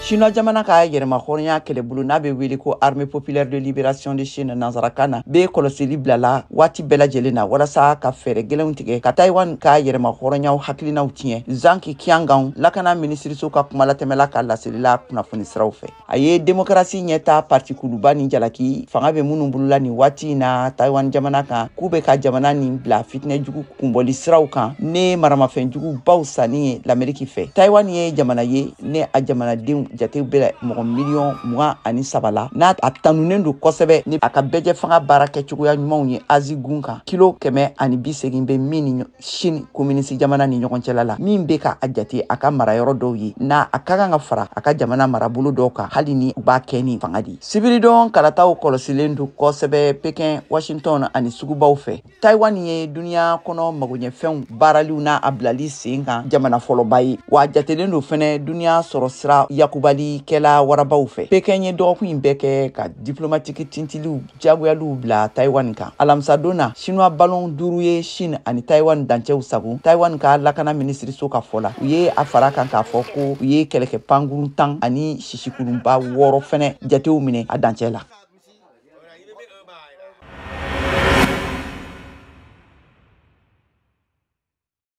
Chinois jamana ka yɛrɛmahɔrɔnya kɛlɛbolo n'a bɛ wele ko Armée populaire de libération de Chine nansarakan na, bɛ kɔlɔsili bila la waati bɛɛ lajɛlen na walasa ka fɛɛrɛ gɛlɛnw tigɛ ka Taiwan ka yɛrɛmahɔrɔnyaw hakilinaw tiɲɛ. Zhang Qiangang, lakana minisiriso ka kumalatɛmɛla ka laselila kunnafoni siraw fɛ, a ye demokarasi ɲɛta partikuluba ni jalaki fanga bɛ minnu bolola nin waati in na Taiwan jamana kan, k'u bɛ ka jamana nin bila fitinɛ jugu kunbɔli siraw kan ne maramafɛn jugubaw sanni ye Lameriki fɛ. Taiwan ye jamana ye ne a jamanadenw jate bɛ mɔgɔ miliyɔn 23 la, n'a a tanunen don kosɛbɛ ni a ka bɛɛjɛ fanga baara kɛcogoya ɲumanw ye Azi gun kan, kilo 180 bɛ min ni Chine kominisi jamana ni ɲɔgɔn cɛla la, min bɛ ka a jate a ka marayɔrɔ dɔw ye, n'a a ka kan ka fara a ka jamana marabolo dɔw kan, hali ni u b'a kɛ ni fanga di. Sibiridon kalataw kɔlɔsilen don kosɛbɛ Pekin, Washington ani sugubaw fɛ. Taiwan ye duniɲa kɔnɔ magoɲɛfɛnw baaraliw n'a a bilali sen kan jamana fɔlɔba ye, wa a jatelen don fɛnɛ duniɲa sɔrɔ sira yakubalikɛla warabaw fɛ. Pekin ye dɔgɔkun in bɛɛ kɛ ka diplomatiki tintiliw jagoyaliw bila Taiwan kan. Alamisadon na, Chinois balon 5 ye Chine ani Taiwan dancɛw sago. Taiwan ka lakana minisiriso ka fɔ la, u ye a fara kan k'a fɔ ko u ye kɛlɛkɛ pankurun 10 ani sisikurunba 6 fɛnɛ jatew minɛ a dancɛ la.